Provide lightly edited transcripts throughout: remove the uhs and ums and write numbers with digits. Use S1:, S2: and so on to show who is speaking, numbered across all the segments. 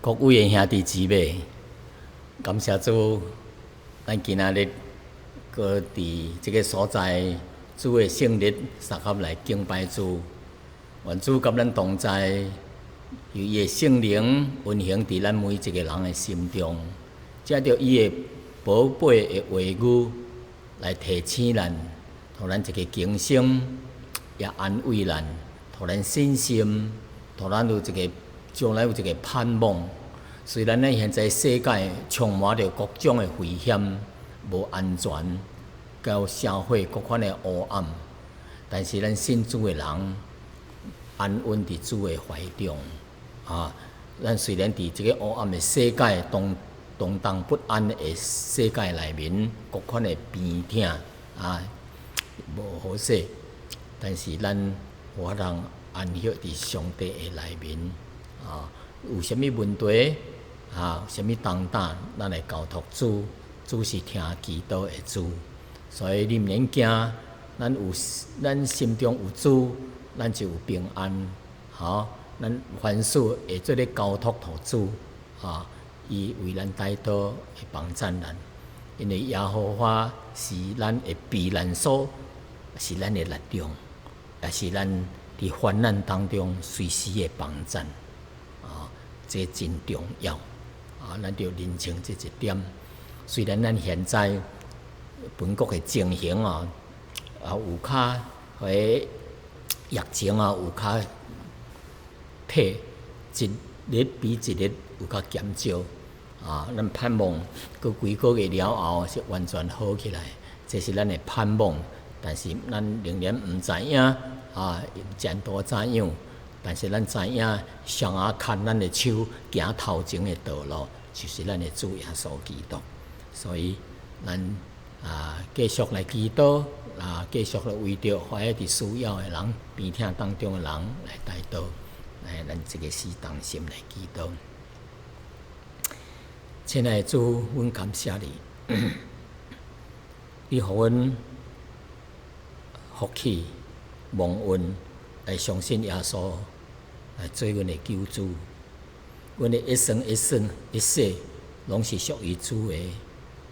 S1: 各位的兄弟姊妹，感謝主，咱今仔日閣佇這个所在，主的聖日，相合來敬拜主。願主佮咱同在，由伊的聖靈運行佇咱每一个人的心中，藉著伊的寶貝的話語來提醒咱，予咱一个警醒，也安慰咱，予咱信心，予咱有一个將來有一个盼望。雖然咱現在世界充滿著各種的危險、無安全，佮社會各款的黑暗，但是咱信主的人安穩佇主的懷中。啊，咱雖然佇這个黑暗的世界動動盪不安的世界內面，各款的病痛啊，無好勢，但是咱有法通安息佇上帝的內面。啊，有啥物問題？啊，啥物重擔，咱會交託主，主是聽祈禱的主，所以你毋免驚，咱有咱心中有主，咱就有平安。吼，咱凡事會做咧交託予主，哈，伊為咱代禱，會幫贊咱，因為耶和華是咱的避難所，是咱的力量，也是咱佇患難當中隨時的幫贊。啊，這真重要。啊，咱著認清這一點。雖然咱現在本國的情形啊，啊有較彼疫情啊有較退，一日比一日有較減少。啊，咱盼望閣幾個月了後是完全好起來，這是咱的盼望。但是咱仍然毋知影，啊，前途怎樣？但是咱知影，上下牽咱的手行頭前的道路，就是咱的主耶穌基督。所以，咱啊繼續來祈禱，啊繼續來為著懷佇需要的人、病痛當中的人來代禱。來，咱這个時同心來祈禱。親愛的主，阮感謝你，你予阮福氣、蒙恩來相信耶穌，來做阮的救主。阮的一生一世一世，攏是屬於主的。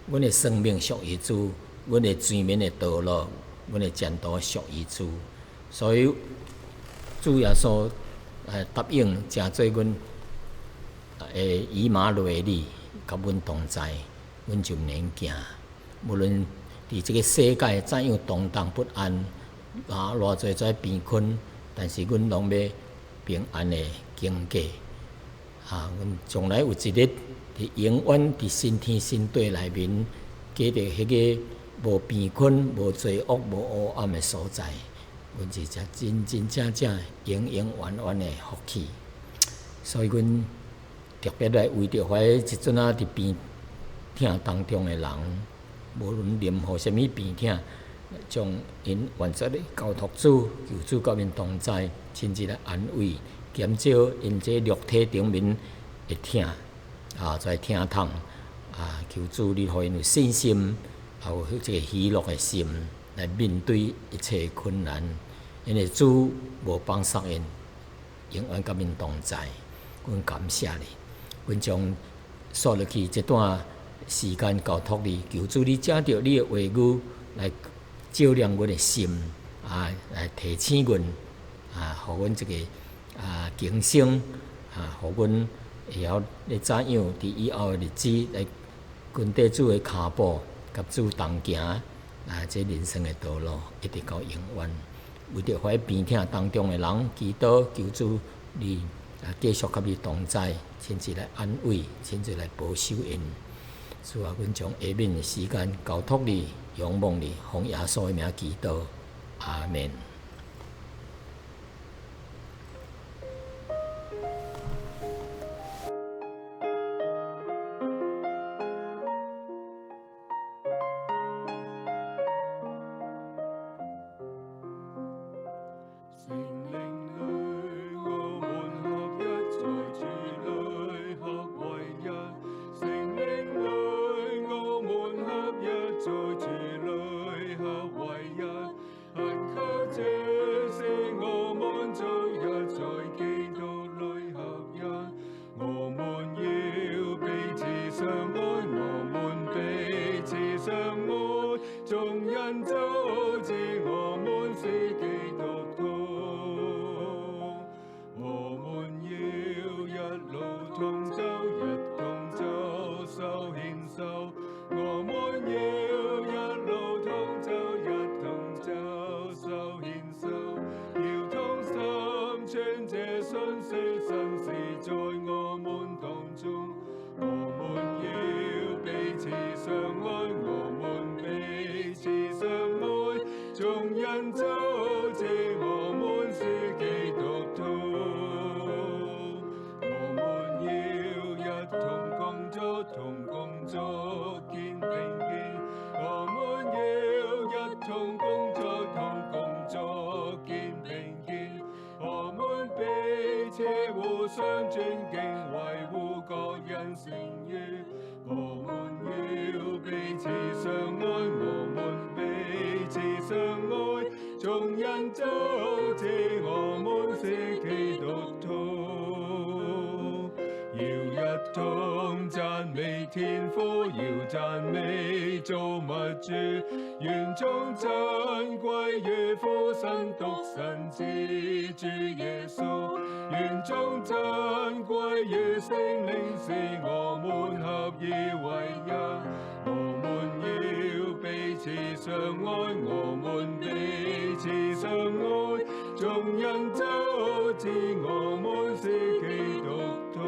S1: 阮的生命屬於主，阮的前面的道路，阮的前途屬於主。所以，主耶穌來答應，成做阮的以馬內利，佮阮同在，阮就毋免驚。無論佇這个世界怎樣動盪不安，啊，偌濟這病困，但是阮攏欲平安的經過。啊，阮將來有一日，佇永遠佇新天新地內面，過著彼个無病困、無罪惡、無黑暗的所在，阮是才真真正正、永永遠遠的福氣。所以，阮特別來為著懷這陣仔佇病痛當中的人，無論任何啥物病痛，將𪜶完全的交託主，求主佮𪜶同在，親自來安慰，減少𪜶這肉體頂面的疼，啊，這疼痛，啊，求主你予𪜶有信心，也有這个喜樂的心來面對一切困難，因為主無放捨𪜶，永遠佮𪜶同在。阮感謝你，阮將紲落去這段時間交託你，求主你藉著你的話語來照亮阮的心，啊，來提醒阮，啊，予阮這个啊警醒，啊，予阮會曉咧怎樣佇以後的日子來跟綴主的跤步，佮主同行，啊，這人生的道路一直到永遠。為著懷病痛當中的人祈禱，求主你啊繼續佮伊同在，親自來安慰，親自來保守𪜶。主啊，阮將下面的時間交託你，仰望你，奉耶穌的名祈禱，阿們。
S2: 聖靈裏，我們合一，在主裏合為一。聖靈裏，我們合一，在主裏合為一。懇求這相尊敬，維護各人聲譽。我們要彼此相愛，我們彼此相愛，眾人就知我們是基督徒。要一同讚美天父，要讚美造物主，願將讚歸於父神獨生子主耶穌，願將讚歸於聖靈，使我們合而為一。我們要彼此相愛，我們彼此相愛，眾人就知我們是基督徒。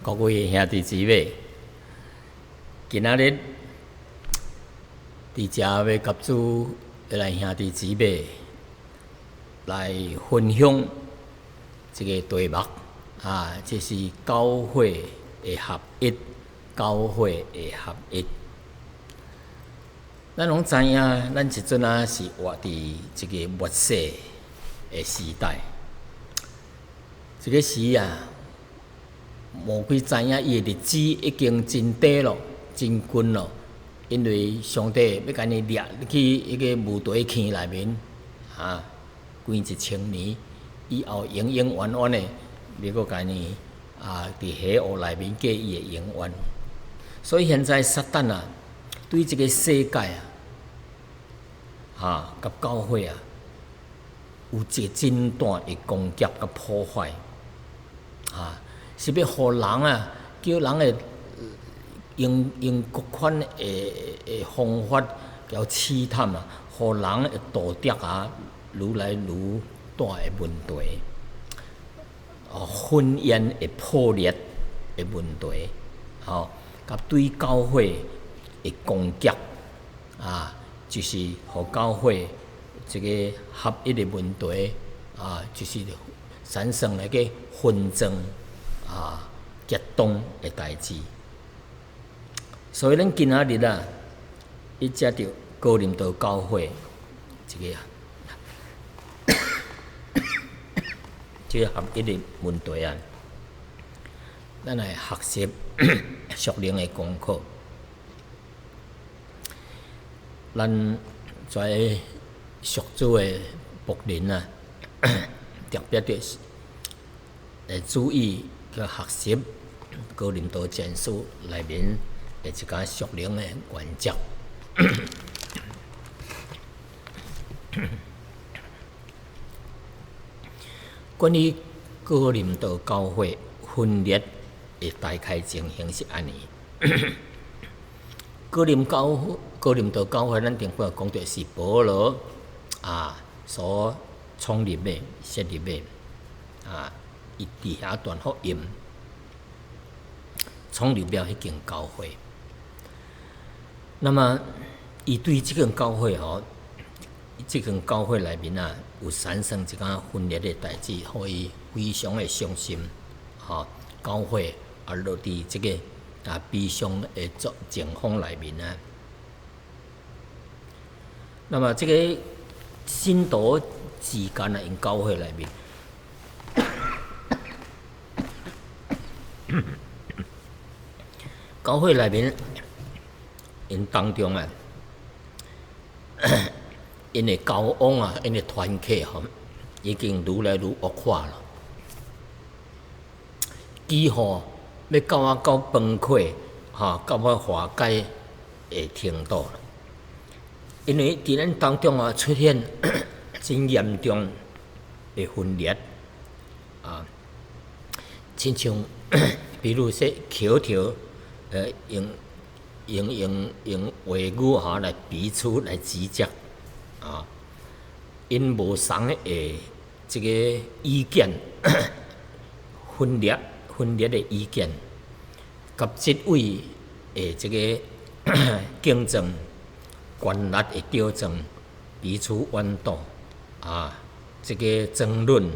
S1: 各位兄弟姊妹，今仔日佇遮欲佮主來兄弟姊妹來分享這个題目啊，這是教會的合一，教會的合一。咱攏知影，咱這陣仔是活佇這个末世的時代，這个時啊，魔鬼知影伊的日子已經真短咯，真近咯，因為上帝欲共伊掠去彼个無地坑內面，啊，關1000年，以後永永遠遠的欲閣共伊啊，佇黑湖內面過伊的永遠。所以現在撒旦啊，對這个世界啊，哈，佮教會啊，有一个真大的攻擊佮破壞，啊，是欲予人啊，叫人會用各款的方法共試探啊，予人會道德啊，愈來愈大的問題，哦，婚姻會破裂的問題，吼，佮對教會的攻擊，啊，就是予教會這个合一的問題，啊，就是產生那個紛爭啊、激動的代誌。所以咱今仔日啊，伊接著哥林多教會這个這个合一的問題啊，咱來學習屬靈的功課。咱在屬主的僕人啊，特別的會注意去學習哥林多前書內面的一寡屬靈的原則。關於哥林多教會分裂的大概情形是按呢。哥林多教會，咱頂擺講著是保羅啊所創立的、設立的啊，伊佇遐傳福音，創立了彼間教會。那麼，伊對這間教會吼，這間教會內面啊，有產生一寡分裂的代誌，予伊非常的傷心。吼，教會啊落佇這個啊悲傷的狀況內面啊。那麼，這個信徒之間啊，𪜶教會內面，教會內面，𪜶當中啊，𪜶的交往啊，𪜶的團契吼，已經愈來愈惡化了，幾乎欲到啊到崩潰，吼，到欲瓦解的程度了。因為佇咱當中啊，出現真嚴重的分裂啊，親像比如說口頭，用話語吼來彼此來指責啊，𪜶無仝的這个意見分裂的意見，佮職位的這个競爭。權力的挑戰，彼此怨妒啊，這个爭論、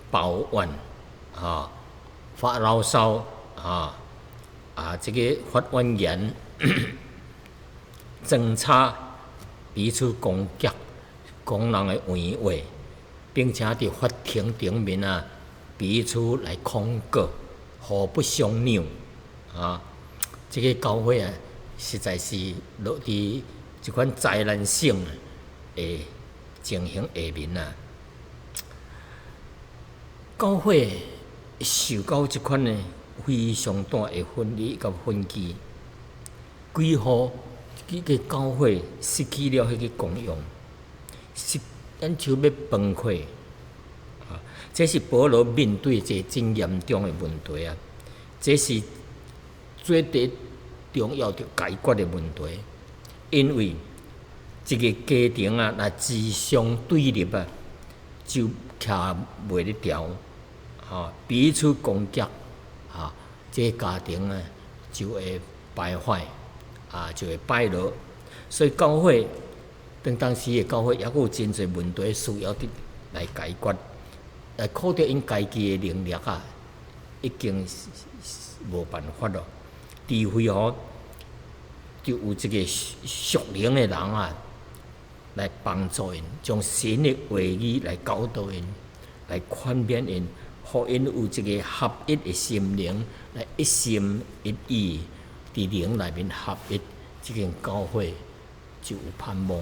S1: 抱怨啊，發牢騷啊，啊，這个發怨言、爭吵、彼此攻擊、講人的壞話，並且佇法庭頂面啊，彼此來控告，互不相讓啊！這个教會啊，實在是落佇這款災難性的情形下面啊。教會受到這款的非常大的分裂佮分歧，幾乎這个教會失去了彼个功用，是親像欲崩潰啊！這是保羅面對一个真嚴重的問題啊！這是最第重要著解決的問題，因為一个家庭啊，若自相對立啊，就徛袂得牢，吼，彼此攻擊，啊，這个家庭啊就會敗壞，啊，就會敗落。所以教會當當時的教會，猶閣有真濟問題需要得來解決，來靠著𪜶家己的能力啊，已經無辦法咯。除非吼，就有這个屬靈的人啊，來幫助𪜶，將神的話語來教導𪜶，來勸勉𪜶，予𪜶有一个合一的心靈，來一心一意佇靈內面合一，這間教會就有盼望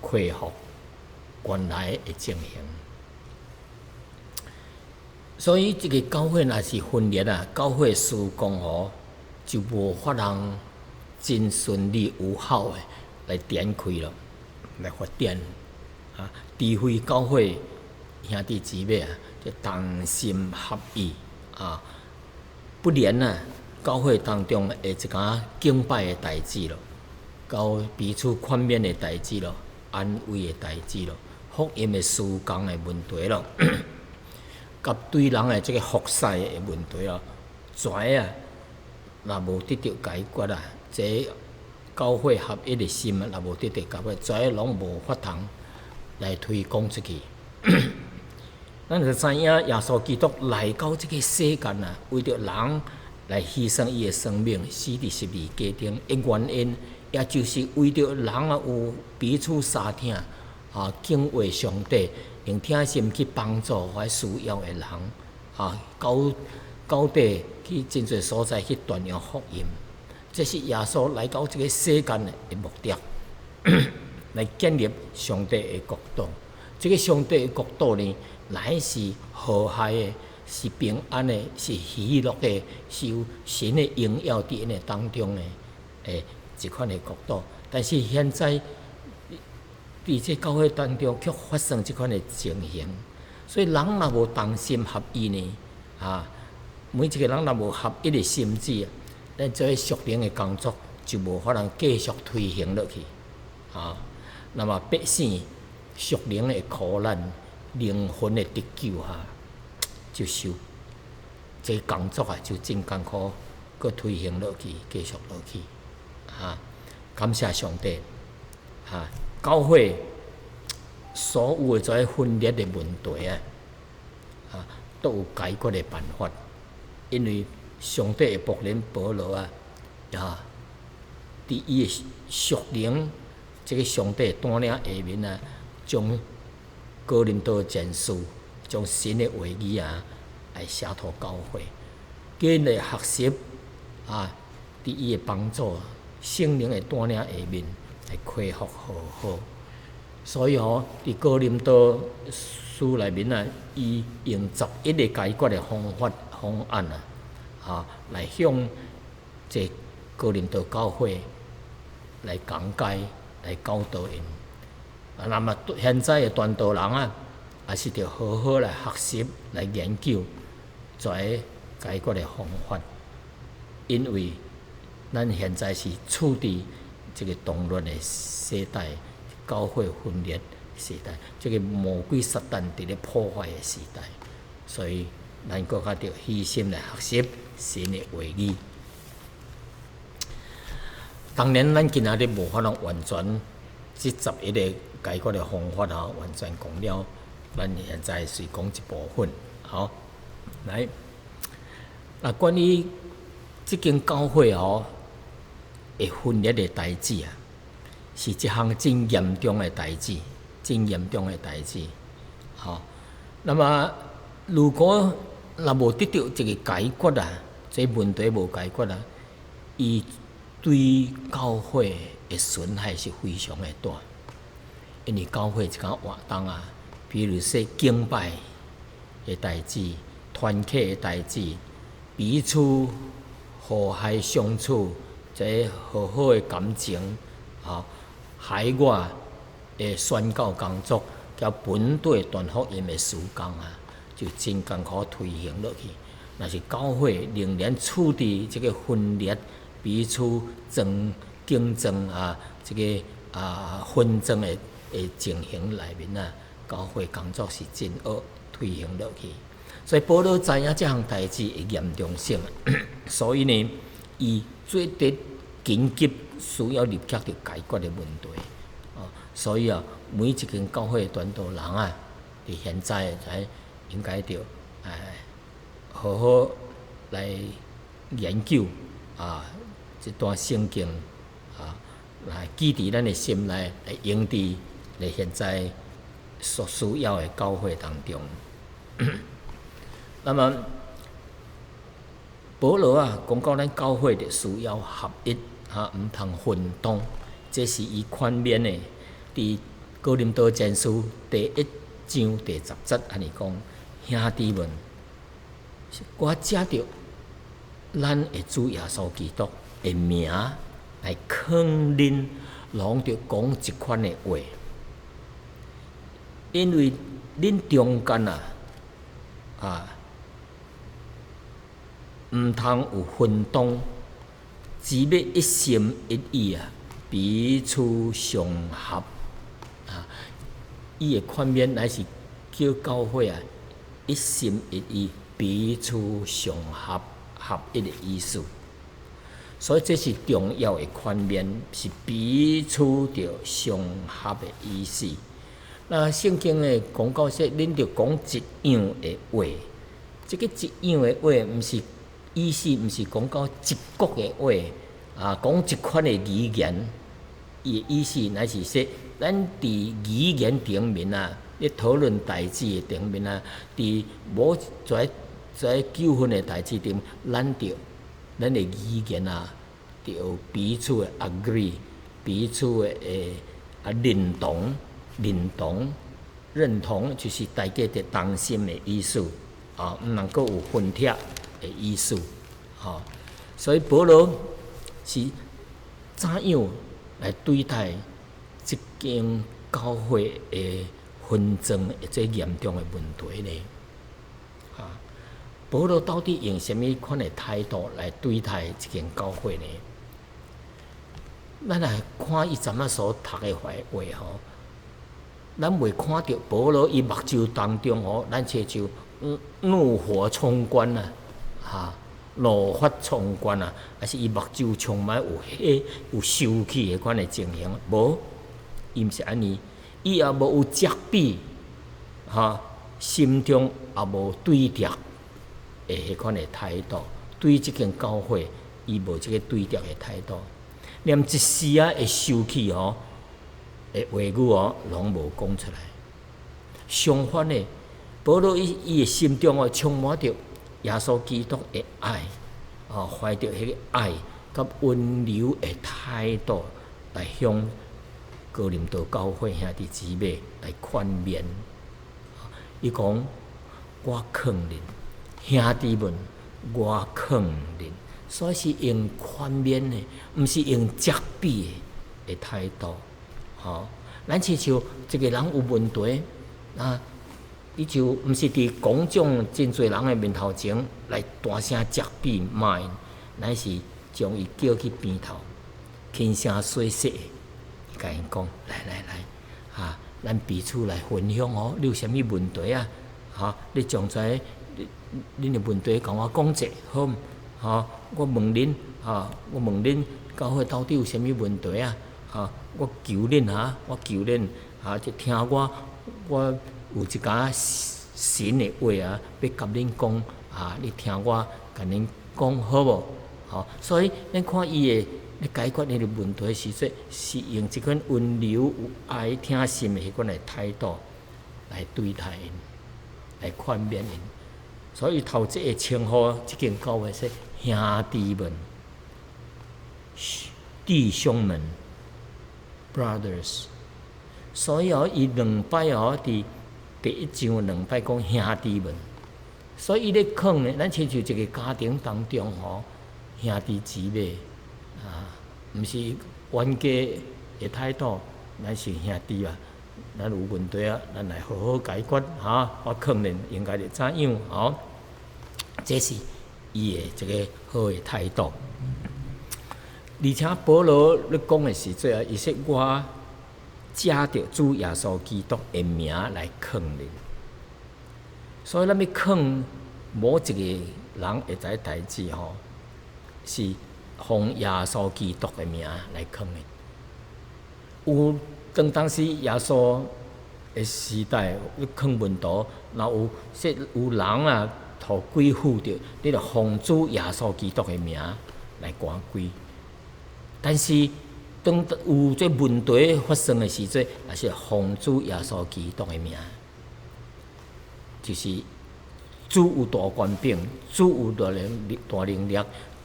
S1: 恢復原來的情形。所以，這个教會若是分裂啊，教會事工吼就無法通真順利有效的來展開咯，來發展啊！除非教會兄弟姊妹啊，就同心合意啊，不然啊，教會當中的一寡敬拜的代誌咯，交彼此勸勉的代誌咯，安慰的代誌咯，福音的事工的問題咯，佮對人的這个服侍的問題咯，這啊，若無得著解決啊，這教會合一的心啊，若無得著解決，這攏無法通來推廣出去。咱就知影耶穌基督來到這个世間啊，為著人來犧牲伊的生命，死佇十字架頂的原因，也就是為著人啊有彼此相疼，啊敬畏上帝，用疼心去幫助遐需要的人，啊到到底去真濟所在去傳揚福音，這是耶穌來到這个世間的目的，來建立上帝的國度。這个上帝的國度呢，乃是和諧的，是平安的，是喜樂的，是有神的榮耀佇𪜶的當中的，這款的國度。但是現在佇這教會當中，卻發生這款的情形，所以人若無同心合意呢，啊，每一个人若無合一的心志，咱這个屬靈的工作就無法通繼續推行落去，啊，那麼百姓屬靈的苦難、靈魂的得救哈，就受這工作啊，就真艱苦，閣推行落去，繼續落去，啊，感謝上帝，啊，教會所有的這些分裂的問題啊，啊，都有解決的辦法，因為上帝的僕人保羅啊，啊，佇伊的屬靈這个上帝帶領下面啊，將哥林多前書將神的話語啊，來寫予教會，經來學習啊，佇伊的幫助、聖靈的帶領下面來恢復和好。所以吼，佇哥林多書內面啊，伊用11個解決的方法方案啊，啊，來向這哥林多教會來講解、來教導𪜶。啊，那麼現在的傳道人啊，也是著好好來學習、來研究這个解決的方法，因為咱現在是處佇這个動亂的世代，教會分裂時代，這个魔鬼撒旦佇咧破壞的時代，所以咱閣較著虛心來學習神的話語。當然，咱今仔日無法通完全這11個解決的方法吼，完全講了。咱現在是講一部分，好，來。那關於這間教會吼會分裂的代誌啊，是一項真嚴重的代誌，真嚴重的代誌。吼，那麼如果若無得著一個解決啊，這問題無解決啊，伊對教會的損害是非常的大。因為教會一間活動啊，比如說敬拜的代誌、團契的代誌、彼此和諧相處，這和好的感情，吼，海外的宣教工作，佮本地傳福音的事工啊，就真艱苦推行落去。若是教會仍然處佇這個分裂、彼此爭競爭啊，這個啊紛爭的情形內面啊，教會工作是真惡推行落去。所以保羅知影這項代誌的嚴重性，所以呢，伊做得緊急需要立刻著解決的問題。哦，所以啊，每一間教會的傳道人啊，佇現在才應該著好好來研究啊，這段聖經啊，來記佇咱的心內，來用佇咧現在所需要的教會當中。那麼，保羅啊，講到咱教會著需要合一，哈，毋通分黨，這是伊勸勉的。佇哥林多前書第一章第十節按呢講：兄弟們，我藉著咱的主耶穌基督的名來勸恁，攏著講一款的話，因為恁中間啊，啊，毋通有分黨，只欲一心一意啊，彼此相合啊。伊的勸勉乃是叫教會啊，一心一意，彼此相合，合一的意思。所以這是重要的勸勉，是彼此著相合的意思。那聖經的講到說，恁著講一樣的話，這個一樣的話，毋是意思，毋是講到一國的話，啊，講一款的語言，伊的意思乃是說，咱佇語言頂面啊，咧討論代誌的頂面啊，佇無在在糾紛的代誌頂，咱著咱的語言啊，著彼此的 agree，彼此的啊認同、認同、認同，就是大家佇同心的意思，啊，毋能閣有分拆的意思，吼。所以保羅是怎樣來對待這間教會的紛爭的這嚴重的問題呢？啊，保羅到底用啥物款的態度來對待這間教會呢？咱來看伊陣仔所讀的話吼，咱袂看著保羅伊目睭當中吼，咱親像怒火衝冠啊，哈，怒髮衝冠啊，還是伊目睭充滿有火有生氣的款的情形？無，伊毋是按呢，伊也無有責備，哈，心中也無對敵的彼款的態度，對這間教會，伊無這個對敵的態度，連一絲仔會生氣吼的話語哦，攏無講出來。相反的，保羅伊伊的心中哦，充滿著耶穌基督的愛，哦，懷著彼個愛佮溫柔的態度來向哥林多教會兄弟姊妹來勸勉。伊講：我勸恁兄弟們，我勸恁，所以是用勸勉的，毋是用責備的態度。吼，咱親像一個人有問題，啊，伊就毋是佇公眾真濟人的面頭前來大聲責備罵𪜶，乃是將伊叫去邊頭，輕聲細細共𪜶講：來來來，哈，咱彼此來分享哦，你有啥物問題啊？哈，你將這恁恁的問題共我講者好毋？吼，我問恁，哈，我問恁教會到底有啥物問題啊？哈，我求恁哈，我求恁哈，就聽我，我有一寡神的話啊，欲共恁講啊，你聽我共恁講好無？吼，所以咱看伊的咧解決彼个問題時陣，是用這款溫柔有愛疼心的彼款的態度來對待𪜶，來勸勉𪜶。所以頭一个稱呼這間教會說兄弟們、弟兄們（brothers）。所以哦，伊兩擺哦，佇第一章兩擺講兄弟們。所以伊咧勸呢，咱親像一個家庭當中吼，兄弟姊妹啊，毋是冤家的態度，咱是兄弟啊，咱有問題啊，咱來好好解決哈。我勸恁應該會怎樣吼？這是伊的這个好的態度。而且保羅咧講的時陣啊，伊說我藉著主耶穌基督的名來勸恁。所以咱欲勸某一個人會知代誌吼，是奉耶穌基督的名來勸𪜶。有當當時耶穌的時代，咧勸門徒，若有說有人啊，予鬼附著，你就奉主耶穌基督的名來趕鬼。但是當有這問題發生的時陣，也是奉主耶穌基督的名，就是主有大權柄，主有大能力，大能力，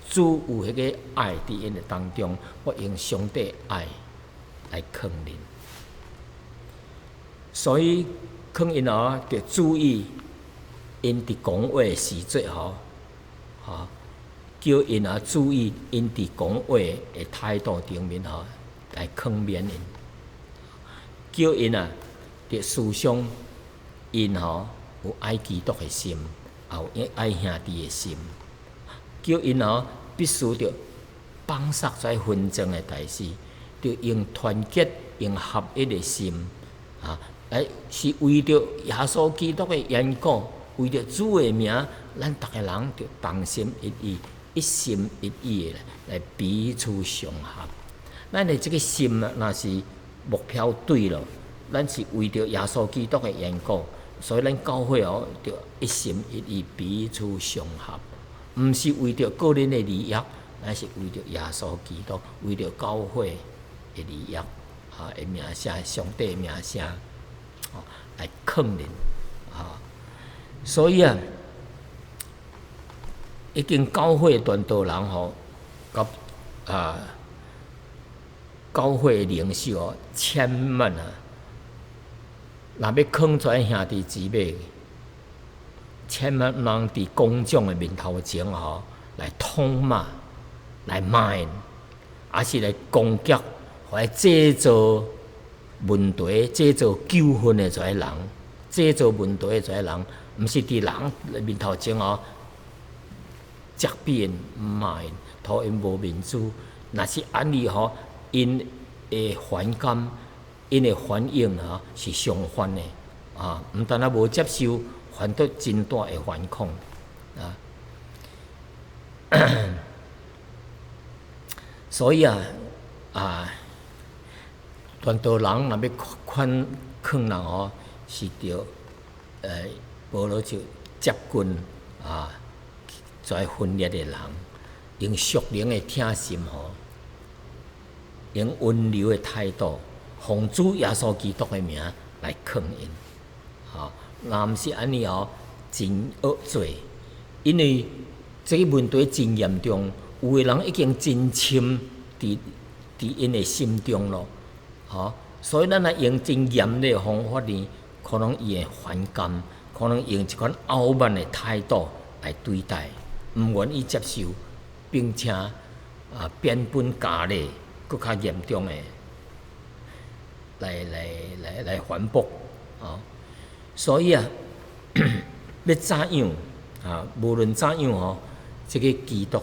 S1: 主有彼个愛佇𪜶的當中，我用上帝愛來勸恁。所以勸𪜶哦，著注意𪜶佇講話的時陣吼，吼，叫𪜶啊注意𪜶佇講話的態度頂面吼，來勸勉𪜶，叫𪜶啊佇思想𪜶吼有愛基督的心，也有愛兄弟的心，叫𪜶吼必須著放殺這紛爭的代誌，著用團結、用合一的心，啊，來是為著耶穌基督的緣故，為著主的名，咱逐个人著同心一意、一心一意的來彼此相合。咱的這个心啊，若是目標對了，咱是為著耶穌基督的緣故，所以咱教會哦，著一心一意彼此相合，毋是為著個人的利益，咱是為著耶穌基督，為著教會的利益，啊，的名聲，上帝的名聲，哦，來勸恁，啊，所以啊，已經教會傳道人吼，佮啊，教會領袖哦，千萬啊，若欲勸這兄弟姊妹，千萬毋通佇公眾的面頭前吼來痛罵、來罵𪜶，抑是來攻擊或來製造問題、製造糾紛的這个人，製造問題的這个人，毋是佇人面頭前吼責備𪜶、罵𪜶，予𪜶無面子。若是按呢吼，𪜶的反感、𪜶的反應吼是相反的，啊，毋但若無接受，反倒真大的反抗，啊。所以啊，啊，傳道人若欲勸勸人吼，是著，保羅就接近啊，這分裂的人，用屬靈的疼心吼，用溫柔的態度，奉主耶穌基督的名來勸𪜶，吼，若毋是按呢哦，真惡做，因為這个問題真嚴重，有的人已經真深佇佇𪜶的心中咯，吼，所以咱若用真嚴厲的方法呢，可能伊會反感，可能用一款傲慢的態度來對待，毋願意接受，並且啊變本加厲，閣較嚴重的來來來來反駁，哦，所以啊，欲怎樣啊？無論怎樣吼，這个基督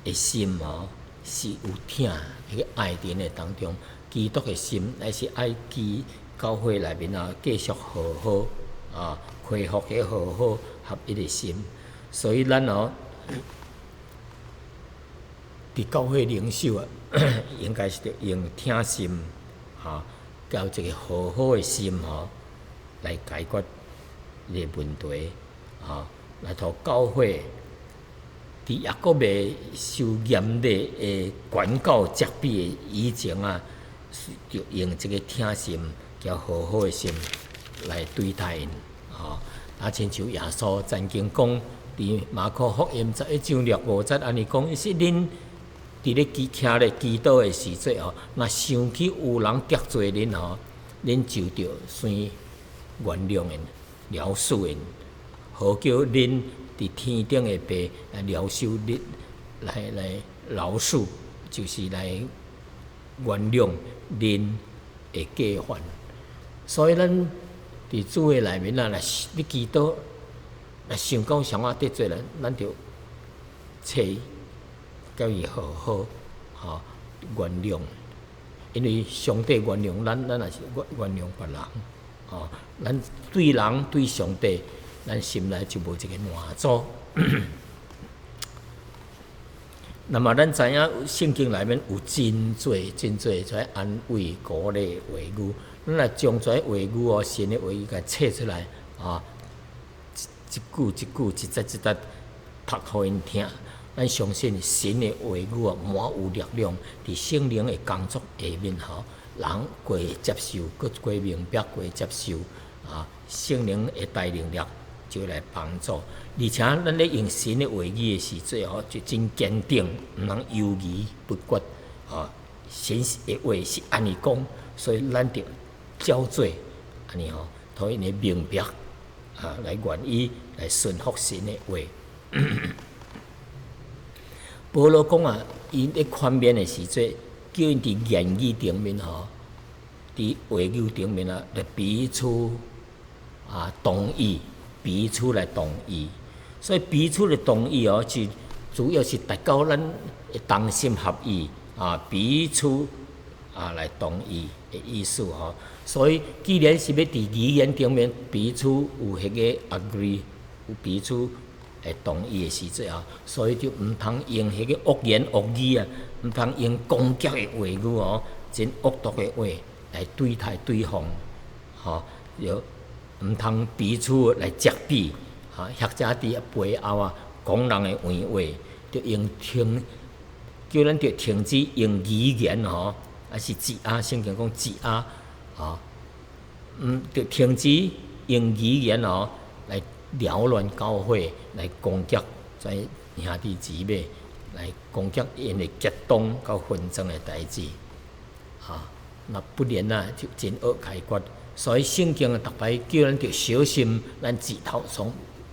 S1: 的心吼是有疼，彼个愛佇𪜶的當中，基督的心乃是愛基教會內面啊，繼續和好啊，恢復彼和好合一的心。所以咱哦，佇教會領袖啊，應該是著用疼心，哈，佮一個和好的心吼，來解決這个問題，哈，來予教會佇抑閣未受嚴厲的管教責備的以前啊，就用這个疼心佮和好的心來對待𪜶，吼。啊，親像耶穌曾經講，佇馬可福音11章65節按呢講，伊說恁佇咧祈徛咧祈禱的時陣吼，若想起有人得罪恁吼，恁就著先原諒𪜶、饒恕𪜶，好叫恁佇天頂的爸來饒恕恁，來饒恕，就是來原諒恁的過犯。所以咱佇主的內面啊，若是你祈禱，若想講啥物得罪人，咱就揣伊，佮伊和好，吼，原諒。因為上帝原諒咱，咱也是原諒別人，吼。咱對人對上帝，咱心內就無一个攔阻。那麼咱知影聖經內面有真濟真濟這安慰鼓勵話語，咱來將這話語哦，神的話語共冊出來啊，一句一句、一節一節讀予𪜶聽。咱相信神的話語啊，滿有力量，佇聖靈的工作下面吼，人過接受，閣過明白，過接受啊，聖靈的帶領力就來幫助。而且咱咧用神的話語的時陣吼，就真堅定，毋通猶豫不決。啊，神的話是按呢講，所以咱著照做，按呢吼，予𪜶會明白啊，來願意來順服神的話。保羅講啊，伊咧勸勉的時陣，叫𪜶佇言語頂面吼，佇話語頂面啊，來彼此啊同意，彼此來同意。所以彼此的同意哦，是主要是達到咱的同心合意啊，彼此啊來同意的意思吼。所以既然是欲佇語言頂面彼此有彼个 agree，有彼此會同意的時陣啊，所以就毋通用彼个惡言惡語啊，毋通用攻擊的話語哦，真惡毒的話來對待對方，吼，又毋通彼此來責備，哈，或者佇背後啊講人的壞話，就用停，叫咱著停止用語言吼，還是舌仔，聖經講舌仔，吼，著停止用語言哦來擾亂教會，來攻擊這兄弟姊妹，來攻擊𪜶的結黨佮紛爭的代誌，哈，那不然啊就真惡解決。所以聖經逐擺叫咱著小心咱舌頭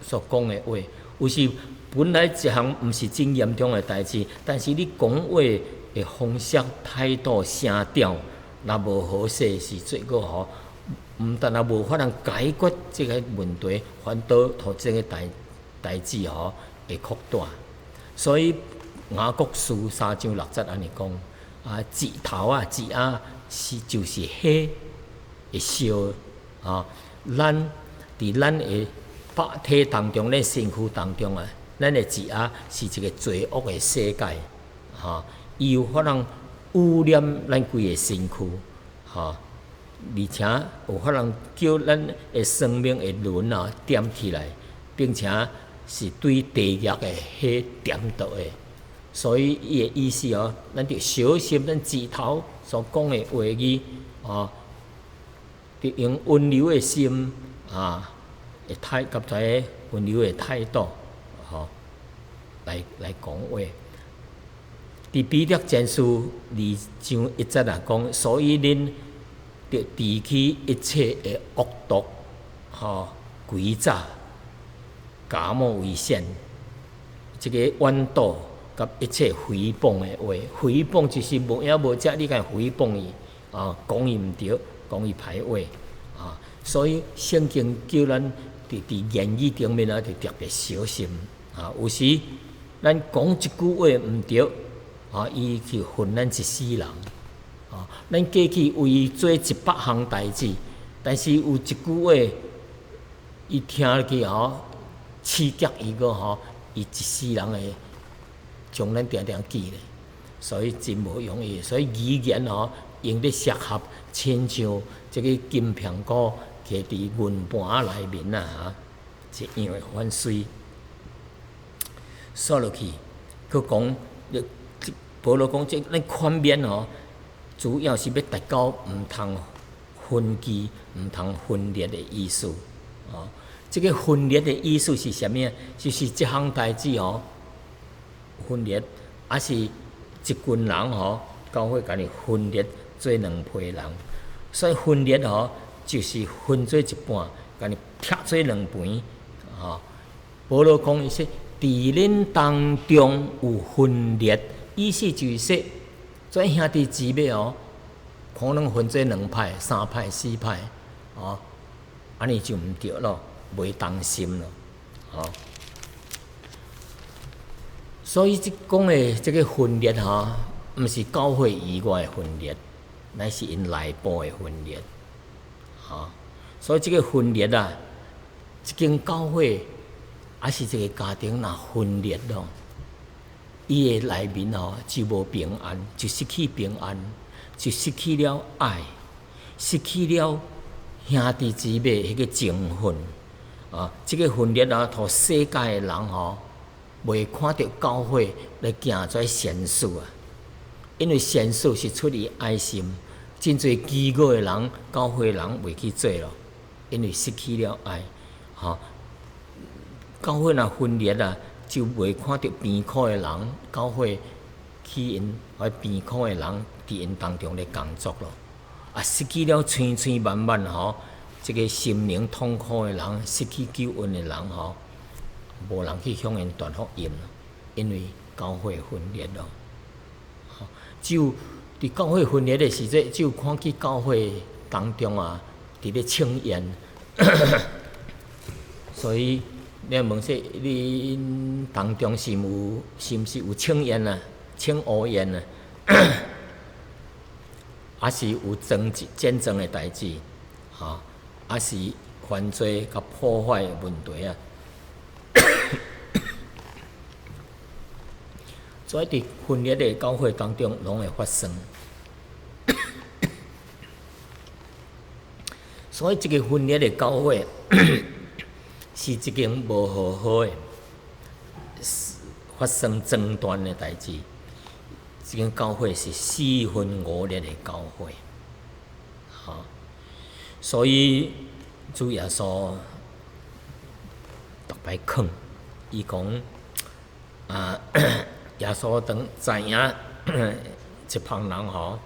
S1: 所講的話，有時本來一項毋是真嚴重的代誌，但是你講話的方式、態度、聲調，若無好勢，是最閣吼。毋但也無法通解決這個問題，反倒予這个代誌吼會擴大。所以雅各書3章6節按呢講啊，舌頭啊，舌仔是就是火會燒啊。咱佇咱的百體當中，咱身軀當中啊，咱的舌仔是一个罪惡的世界，吼，伊有法通污染咱規个身軀，吼。而且有法通叫咱的生命的輪啊點起來，並且是對地獄的火點著的。所以伊的意思哦，咱著小心咱舌頭所講的話語哦，著用溫柔的心啊，的態佮這溫柔的態度，吼，來講話。佇彼得前書2章1節啊講，所以恁著除去一切的惡毒、吼詭詐、假冒為善，這个怨妒佮一切誹謗的話。誹謗就是無影無跡，你共誹謗伊，啊，講伊毋對，講伊歹話，啊，所以聖經叫咱佇言語頂面啊，著特別小心，啊，有時咱講一句話毋對，啊，伊去恨咱一世人。啊，咱過去為伊做一百項代誌，但是有一句話，伊聽入去吼，刺激伊閣吼，伊一世人會將咱定定記咧，所以真無容易。所以語言吼，用得適合，親像這个金蘋果徛佇銀盤內面啊，一樣的款媠。煞落去。閣講，保羅講這咱勸勉吼，主要是欲達到毋通分歧、毋通分裂的意思。哦，這个分裂的意思是啥物啊？就是這項代誌吼，分裂，抑是一群人吼，教會共你分裂做兩批人，所以分裂吼，就是分做一半，共你拆做兩半，吼。保羅講伊說，佇恁當中有分裂，意思就是說，這兄弟姊妹哦，可能分做兩派、三派、四派，哦，按呢就毋對咯，袂同心咯，吼。所以這講的這个分裂吼，毋是教會以外的分裂，乃是𪜶內部的分裂，吼。所以這个分裂啊，一間教會，抑是一个家庭若分裂咯，伊的內面吼就無平安，就失去平安，就失去了愛，失去了兄弟姊妹彼个情分。啊，這个分裂啊，予世界的人吼，袂看著教會來行這善事啊，因為善事是出於愛心，真濟飢餓的人，教會人袂去做咯，因為失去了愛，吼。教會若分裂啊，就袂看著貧苦的人，教會去𪜶彼貧苦的人佇𪜶當中咧工作咯。啊，失去了千千萬萬吼，這个心靈痛苦的人，失去救恩的人吼，無人去向𪜶傳福音，因為教會分裂咯。只有佇教會分裂的時陣，只有看見教會當中啊，佇咧稱諺，所以你問說，恁當中是有是毋是有稱諺啊、稱烏煙啊，抑是有爭戰爭的代誌，吼，抑是犯罪佮破壞的問題啊？所以佇分裂的教會當中，攏會發生。所以，這个分裂的教會是一間無和好的、發生爭端的代誌。這間教會是四分五裂的教會，吼。所以主耶穌逐擺勸，伊講啊，耶穌當知影這幫人吼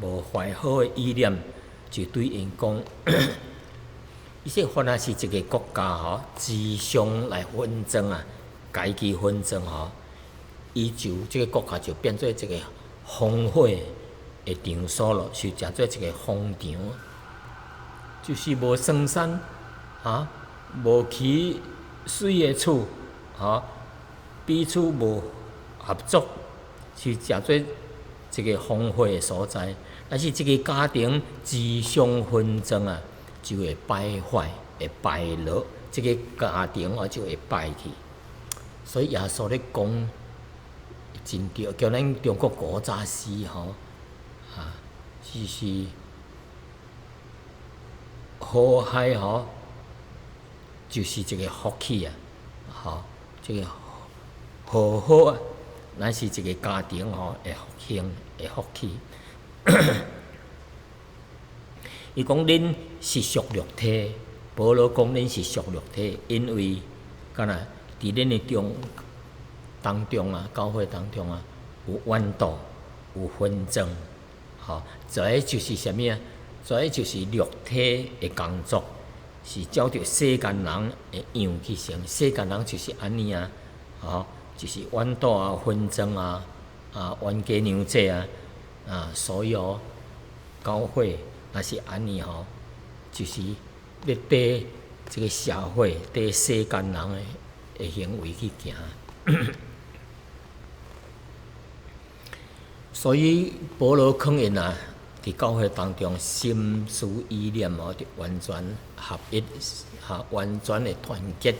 S1: 無懷好的意念，就對𪜶講，伊說凡若是一个國家吼，自相來紛爭啊，家己紛爭吼，伊就這个國家就變做一个烽火的場所咯，是成做一个烽場，就是無生產，哈，無起媠的厝，哈，彼此無合作，是成做一个烽火的所在。但是這个家庭自相紛爭啊，就會敗壞，會敗落，這个家庭啊就會敗去。所以耶穌咧講真對，叫咱中國古早時吼，啊，只是和諧吼，就是一个福氣啊，吼，這个和好啊，乃是一个家庭吼會復興，會福氣。伊講恁是屬肉體，保羅講恁是屬肉體，因為敢若佇恁的中當中啊，教會當中啊，有怨妒，有紛爭，吼，這就是啥物啊？這就是肉體的工作，是照著世間人的樣去行。世間人就是按呢啊，吼，就是怨妒啊、紛爭啊、啊冤家娘子啊，啊，所以哦，教會若是按呢吼，就是咧綴這个社會、綴世間人的行為去行。所以保羅勸𪜶啊，佇教會當中心思意念哦，就完全合一，哈，完全的團結，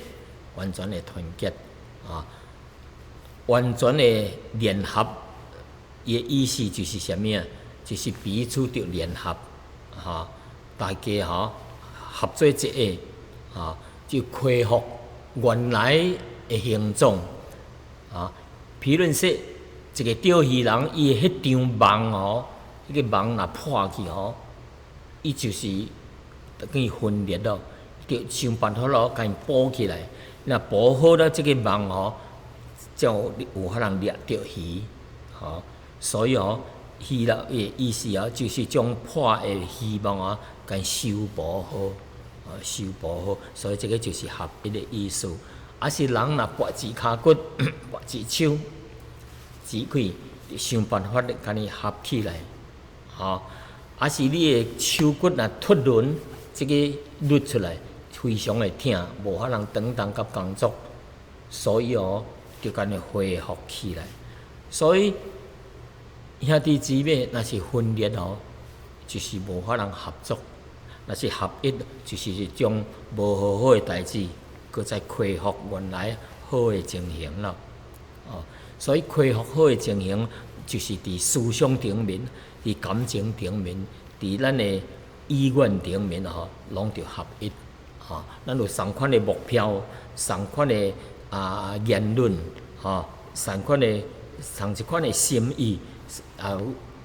S1: 完全的團結，啊，完全的聯合。伊的意思就是啥物啊？就是彼此著聯合，哈，大家吼合做一个，哈，就恢復原來的形狀，啊，譬如說，一個釣魚人，伊的彼張網吼，彼個網若破去吼，伊就是等於分裂咯，著想辦法咯，共伊補起來。若補好了，這個網吼，才有法通掠著魚，吼。所以吼，魚簍的意思啊，就是將破的漁網啊，共修補好，修補好。所以這個就是合一的意思。啊是人若跛一跤骨、跛一手，只開想辦法共伊合起來，吼。啊是你的手骨若脫輪，這個甩出來，非常的疼，無法通轉動佮工作，所以哦，就共伊恢復起來。所以兄弟姊妹若是分裂哦，就是無法通合作；若是合一，就是將無好好的代誌，閣再恢復原來好的情形啦。哦，所以恢復好的情形，就是佇思想頂面、佇感情頂面、佇咱的意願頂面吼，攏著合一。吼，咱有仝款的目標，仝款的言論，吼，仝款的仝一款的心意，啊，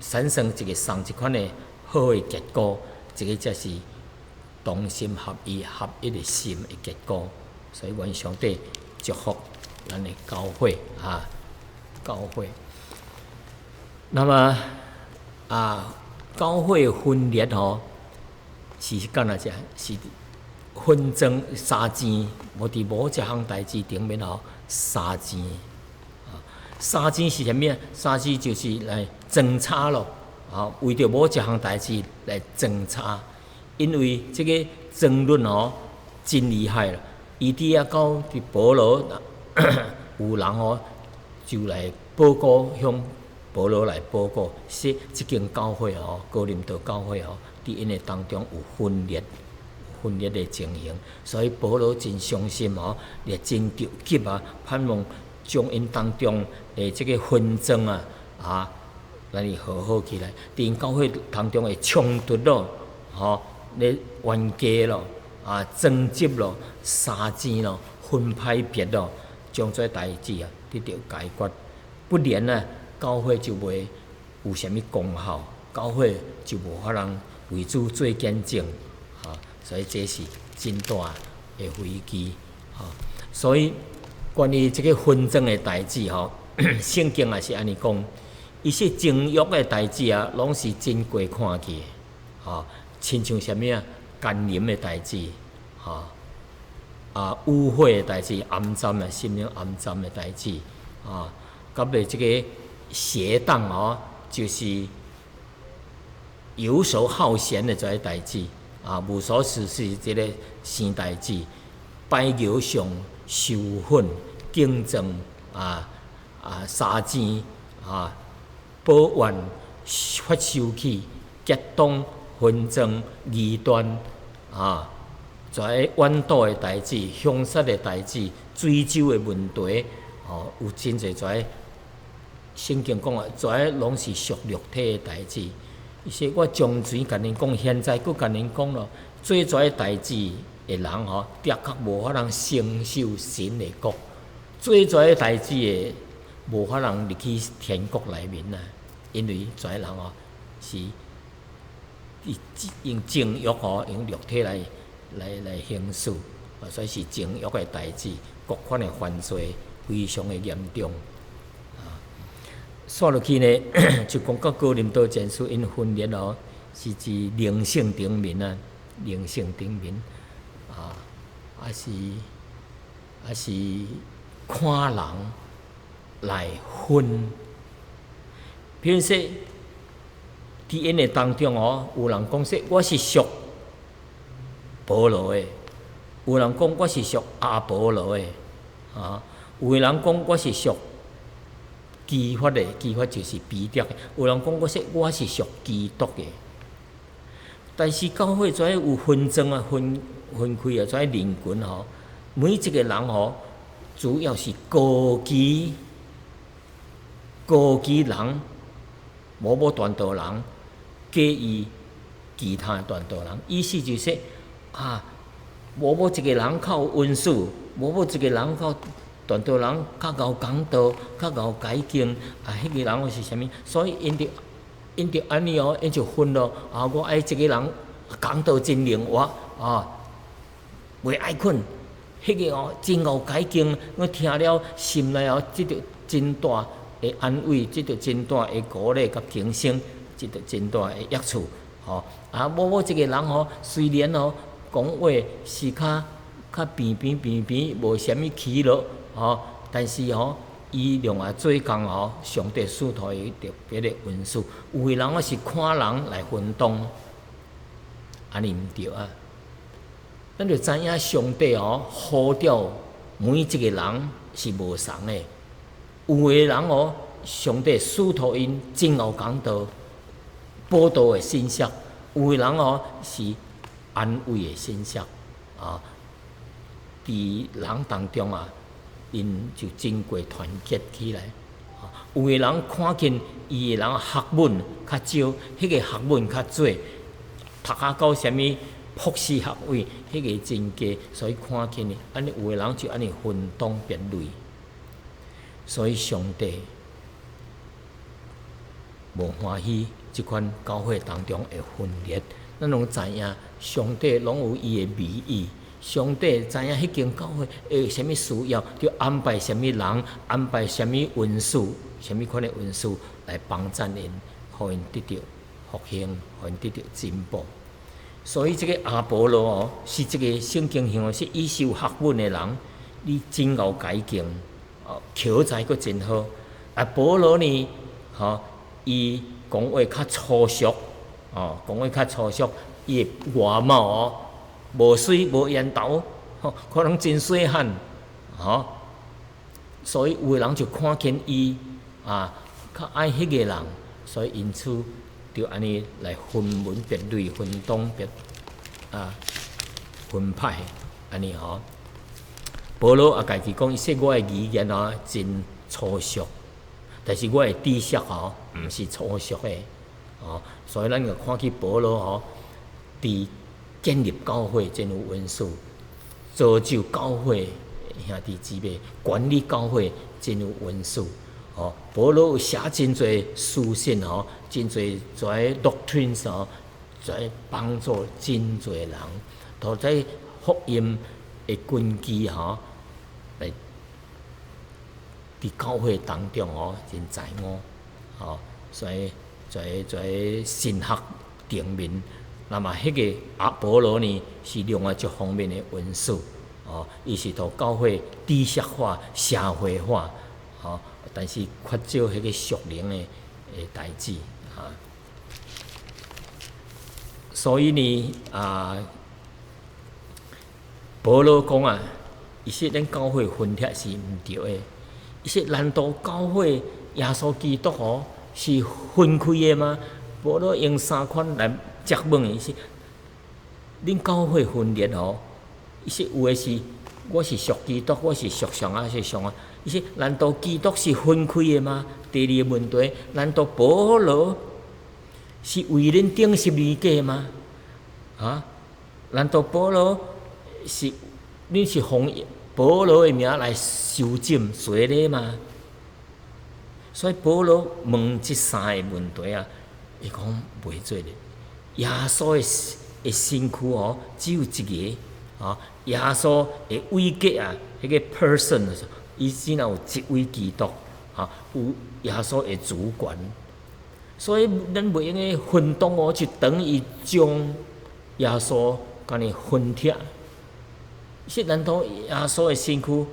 S1: 產生一個仝一款的好的結果，這個才是同心合意、合一的心的結果。所以，願上帝祝福咱的教會啊，教會。那麼啊，教會分裂吼，是干那啥？是紛爭相爭，無佇某一項代誌頂面吼相爭。相爭是啥物啊？相爭就是來爭吵咯，啊，為著某一項代誌來爭吵，因為這個爭論吼真厲害啦。伊佇遐到佇保羅有人吼就來報告，向保羅來報告，說這間教會吼，哥林多教會吼，佇𪜶的當中有分裂、分裂的情形，所以保羅真傷心吼，也真著急啊，盼望將𪜶當中的這個紛爭啊，啊，來和好起來。佇𪜶教會當中的衝突咯，吼，咧冤家咯，啊，爭執咯，相爭咯，分派別咯，將這代誌啊得著解決。不然呢，教會就袂有啥物功效，教會就無法通為主做見證，哈，所以這是真大的危機，哈。所以關於這個紛爭的代誌，吼，聖經也是按呢講，伊說情慾的代誌啊，攏是真過看去的，吼，親像啥物啊？姦淫的代誌，吼，啊，污穢的代誌，骯髒的心靈骯髒的代誌，啊，佮袂這個邪蕩哦，就是遊手好閒的這个代誌，啊，無所事事這个生代誌，擺偶像、收粉、競爭，啊啊，相爭，啊，抱怨、發受氣、結黨、紛爭、異端，啊，這个怨妒的代誌、兇殺的代誌、醉酒的問題，哦，有真濟這个聖經講啊，這个攏是屬肉體的代誌。伊說我從前共恁講，現在閣共恁講咯，做這个代誌的人吼，的確無法通承受神的國。做這个代誌的，無法通入去天國內面啊，因為這个人吼是用情慾吼，用肉體來行事，所以是情慾的代誌，各款的犯罪非常的嚴重。煞落去呢，就講到哥林多前書𪜶分裂哦，是指靈性頂面啊，靈性頂面啊，還是看人來分。譬如說，佇𪜶的當中哦，有人講說我是屬保羅的，有人講我是屬亞波羅的，啊，有的人講我是屬基法的，基法就是彼得的。有人講我說我是屬基督的，但是教會這有紛爭啊，分開啊，這人群吼，每一個人吼，主要是高舉高舉人，某某傳道人，過於其他傳道人，意思就是說啊，某某一個人較有恩賜，某某一個人較傳道人較𠢕講道，較𠢕解經，啊，彼個人是啥物？所以𪜶就按呢哦，𪜶就分咯。啊，我愛這個人講道真靈活，啊，袂愛睏。彼個哦真𠢕解經，我聽了心內哦，得著真大的安慰，得著真大的鼓勵佮警醒，得著真大的益處。吼，啊，某某一個人吼，雖然吼講話是較平平平平，無啥物起落，吼，但是吼，伊另外做工吼，上帝賜予伊特別的恩賜。有的人我是看人來分黨，按呢毋對啊。咱就知影上帝吼呼召每一個人是無仝的。有的人哦，上帝賜予𪜶真𠢕講道、報道的信息；有的人哦是安慰的信息。啊，佇人當中啊，𪜶就真過團結起來。有的人看見伊的人學問較少，彼個學問較濟，讀啊到啥物博士學位，彼個真低，所以看見呢，按呢有的人就按呢分黨別類。所以上帝無歡喜這款教會當中的分裂。咱攏知影，上帝攏有伊的美意。上帝知影彼間教會會有啥物需要，就安排啥物人，安排啥物恩賜，啥物款的恩賜來幫贊𪜶，予𪜶得著復興，予𪜶得著進步。所以這個亞波羅哦，是一個聖經形容是伊是有學問的人，伊真𠢕解經，哦，口才閣真好。啊，保羅呢，吼，伊講話較粗俗，哦，講話較粗俗，伊的外貌哦，無媠無緣頭，吼，可能真細漢，吼，所以有的人就看見伊啊，較愛彼個人，所以因此就按呢來分門別類、分黨別啊分派，按呢吼。保羅也家己講，伊說我的語言哦真粗俗，但是我的知識吼毋是粗俗的，哦，所以咱就看見保羅吼，佇建立教會真有恩賜，造就教會兄弟姊妹，管理教會真有恩賜。哦，保羅有寫真濟書信吼，真濟這 doctrines 吼，在幫助真濟人，塗在福音的根基吼，來佇教會當中吼真在我，吼，所以在神學頂面，那麼彼個亞波羅呢是另外一方面的恩賜，哦，伊是予教會知識化、社會化，吼，但是缺少彼個屬靈的代誌啊。所以呢，啊，保羅講啊，伊說咱教會分裂是毋對的。伊說難道教會耶穌基督吼是分開的嗎？保羅用三款來質問伊說：恁教會分裂吼，伊說有的是我是屬基督，我是屬上啊，是上啊。伊說難道基督是分開的嗎？第二個問題，難道保羅是為恁釘十字架嗎？啊？難道保羅是恁是奉保羅的名來受浸洗禮嗎？所以保羅問這三個問題啊，伊講袂做咧。耶穌的身軀哦，只有一個，哦，耶穌的位格啊，彼個 person，伊只有一位基督，啊，有耶穌的主權。所以咱袂用該分黨哦，就等於將耶穌共你分拆。是難道耶穌的身軀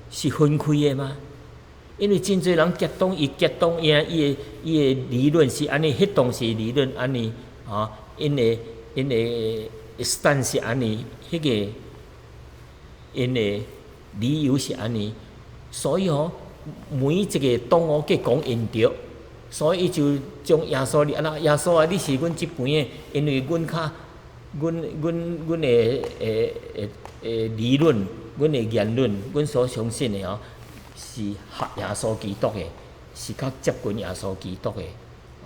S1: 是分開的嗎？因為真濟人結黨，伊結黨，伊的理論是按呢，彼當時理論按呢，啊，𪜶的 stand 是按呢，彼個𪜶的理由是按呢，所以吼，每一個黨哦，計講𪜶對，所以伊就將耶穌你按怎？耶穌啊，你是阮這邊的，因為阮較，阮的理論，阮的言論，阮所相信的吼，是合耶穌基督的，是較接近耶穌基督的，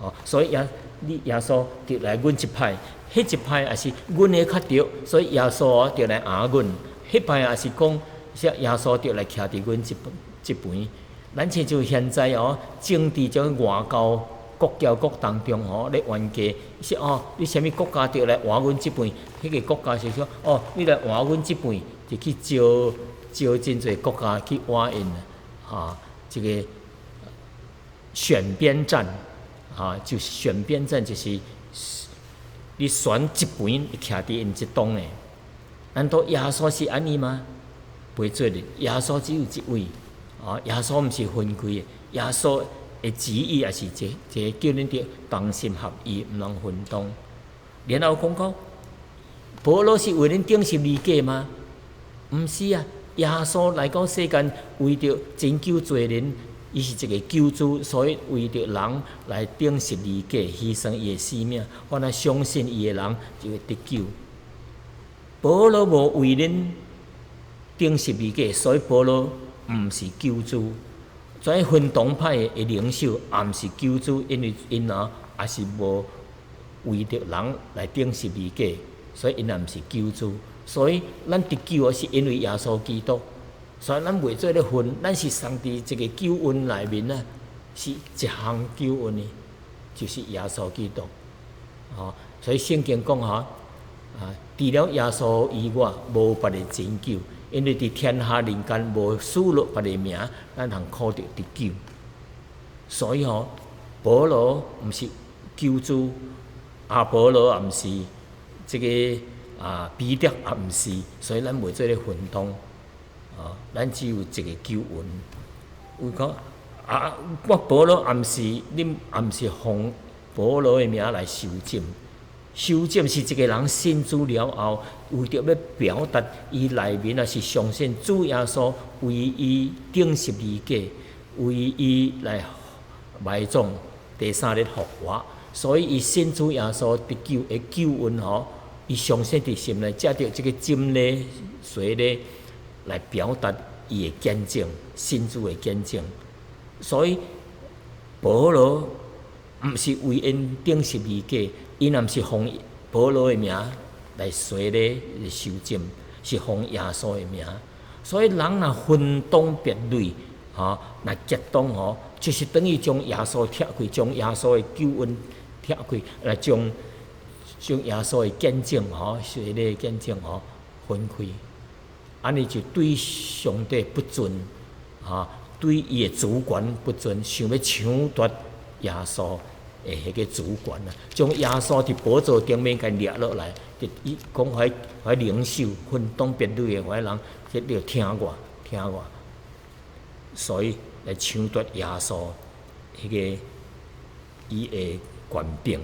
S1: 哦，所以耶你耶穌就來阮這派，彼一派也是阮的較對，所以耶穌就來壓阮，彼派也是講，說耶穌就來徛佇阮這這邊。咱親像現在哦，政治這外交國交國當中吼咧冤家，是哦，你啥物國家著來換阮這邊，彼個國家是說哦，你來換阮這邊，就去招招真濟國家去換𪜶啊，這個選邊站啊，就選邊站就是你選一邊，徛佇𪜶這黨的。難道耶穌是按呢嗎？袂做的，耶穌只有一位，啊，耶穌毋是分開的，耶穌的旨意也是一一個叫恁著同心合意，毋通分黨。然後講講，保羅是為恁釘十字架嗎？毋是啊，耶穌來到世間為著拯救罪人，伊是一個救主，所以為著人來釘十字架，犧牲伊的性命，凡來相信伊的人就會得救。保羅無為恁釘十字架，所以保羅毋是救主。所以分黨派的領袖也毋是救主，因為𪜶啊也是無為著人來釘十字架，所以𪜶也毋是救主。所以咱得救是因為耶穌基督，所以咱袂做咧分，咱是上帝一個救恩內面啊，是一項救恩的，就是耶穌基督。哦，所以聖經講吼，啊，除了耶穌以外，無別个拯救。因為佇天下人間無賜予別个名，咱通靠著得救。所以吼，保羅毋是救主，亞波羅也毋是，這個啊彼得也毋是，所以咱袂做咧分黨。啊，咱只有一個救恩。有講啊，我保羅也毋是，恁也毋是奉保羅的名來受浸。受浸是一個人信主了後，為著欲表達伊內面啊是相信主耶穌為伊釘十字架，為伊來埋葬，第三日復活，所以伊信主耶穌得救的救恩吼，伊相信佇心內，藉著這個浸禮、洗禮來表達伊的見證，信主的見證。所以保羅毋是為𪜶釘十字架。伊若毋是奉保羅的名來洗禮受浸，是奉耶穌的名。所以人若分黨別類，吼，若結黨吼，就是等於將耶穌拆開，將耶穌的救恩拆開，來將將耶穌的見證吼，洗禮的見證吼分開，按呢就對上帝不尊，吼，對伊的主權不尊，想欲搶奪耶穌的彼個主權啊，將耶穌佇寶座頂面共掠落來，就伊講彼彼領袖分黨別類的彼人，彼著聽我，聽我，所以來搶奪耶穌彼個伊的權柄，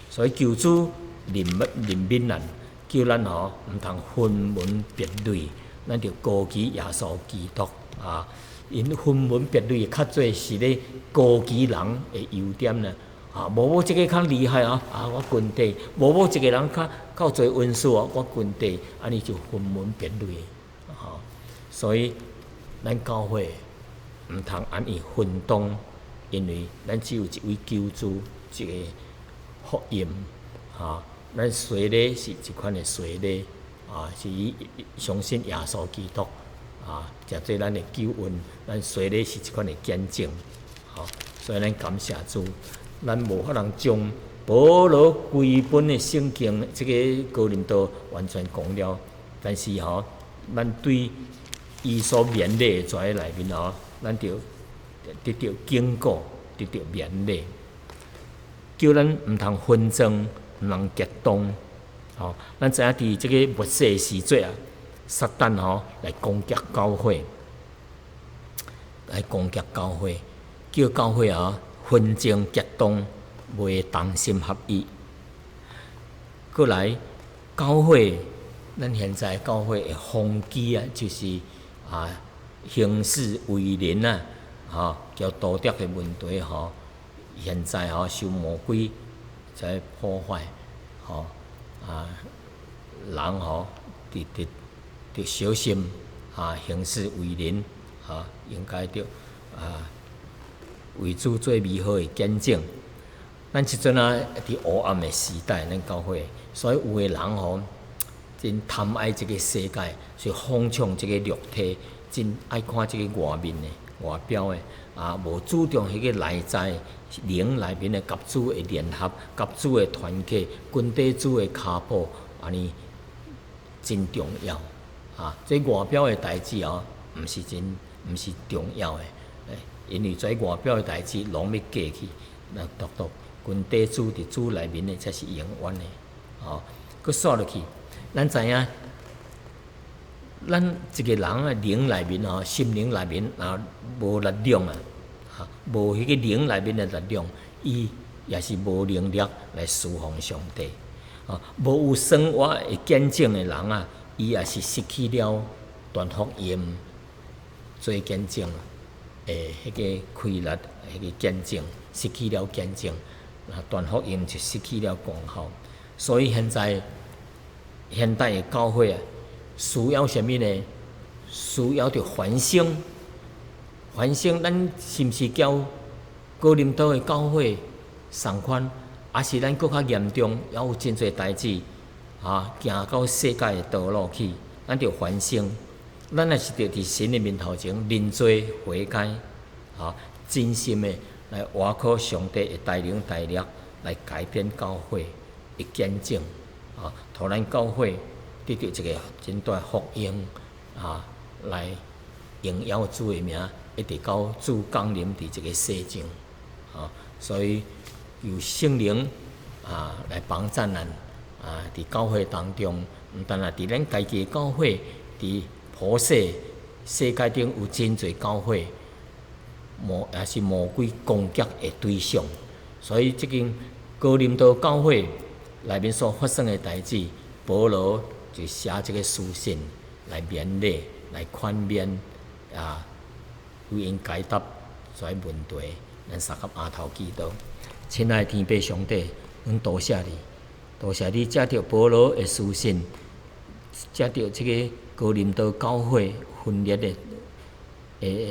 S1: 所以求主憐憫憐憫咱，叫咱吼毋通分門別類，咱著高舉耶穌基督啊！𪜶分門別類較濟是咧高舉人的優點呢。啊，無我這個較厲害啊！啊，我跟綴；無我一個人較較濟恩賜哦，我跟綴，按呢就分門別類，吼。所以咱教會毋通按呢分黨，因為咱只有一位救主，一個福音，吼。咱洗禮是一款的洗禮，啊，是以相信耶穌基督，啊，成做咱的救恩。咱洗禮是一款的見證，吼。所以咱感謝主。咱無法通將保羅規本的聖經，這個哥林多完全講了，但是吼，咱對伊所勉勵的在內面吼，咱著得著警告，得著勉勵，叫咱毋通紛爭，毋通結黨。吼，咱知影佇這個末世時節啊，撒旦吼來攻擊教會，來攻擊教會，叫教會啊紛爭結黨，袂同心合意。過來，教會，咱現在教會的風氣啊，就是啊行事為人啊，吼，交道德的問題吼，現在吼受魔鬼在破壞，吼啊人吼，得得得小心啊，行事為人啊，應該著啊為主做美好的見證。咱這陣啊，佇黑暗的時代，咱教會，所以有的人吼真貪愛這個世界，所以奉從這個肉體，真愛看這个外面的外表的，啊，無注重彼个內在靈內面的佮主的聯合、佮主的團契、跟綴主的跤步，按呢真重要。啊，這外表的代誌哦，毋是真，毋是重要的，因為這外表的代誌攏欲過去，那獨獨跟綴主佇主內面的才是永遠的。哦，閣煞落去，咱知影，咱一个人啊，靈內面吼，心靈內面若無力量啊，哈，無彼個靈內面的力量，伊也是無能力來侍奉上帝。啊，無有生活的見證的人啊，伊也是失去了傳福音做見證的彼个氣力，彼个見證，失去了見證，那傳福音就失去了功效。所以現在現代的教會啊，需要啥物呢？需要著反省，反省咱是毋是交哥林多的教會仝款，抑是咱閣較嚴重，猶有真濟代誌，啊，行到世界的道路去，咱著反省。咱若是著佇神的面頭前認罪悔改，啊，真心的來倚靠上帝的帶領帶領，來改變教會的見證，啊，予咱教會得著一个真大福音，啊，來榮耀主的名，一直到主降臨佇這个世上，啊，所以求聖靈啊來幫贊咱，啊，佇教會當中，毋單若佇咱家己的教會，佇普世世界頂有真濟教會，魔也是魔鬼攻擊的對象，所以這間哥林多教會內面所發生的代誌，保羅就寫這个書信來勉勵、來勸勉啊，為𪜶解答這問題。咱相佮阿頭祈禱，親愛的天父上帝，阮多謝你，多謝你藉著保羅的書信，藉著這个哥林多教會分裂的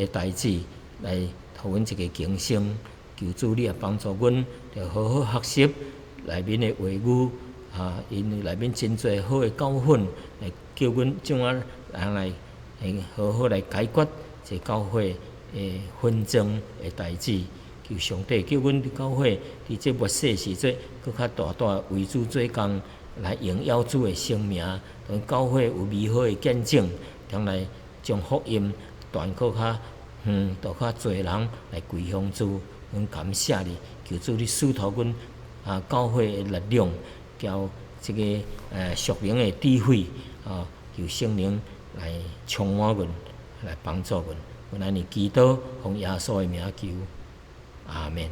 S1: 代誌，來予阮一个警醒。求主你也幫助阮，著好好學習內面的話語，啊，因為內面真濟好的教訓，來叫阮怎仔人來好好來解決這教會的紛爭的代誌。求上帝叫阮教會佇這末世時陣，閣較大大為主做工，來榮耀主的聖名，予教會有美好的見證，將來將福音傳閣較遠，閣較濟人來歸向主。阮感謝你，求主你賜予阮啊教會的力量，交這个屬靈的智慧啊，求聖靈來充滿阮，來幫助阮。阮按呢祈禱，奉耶穌的名求，阿門。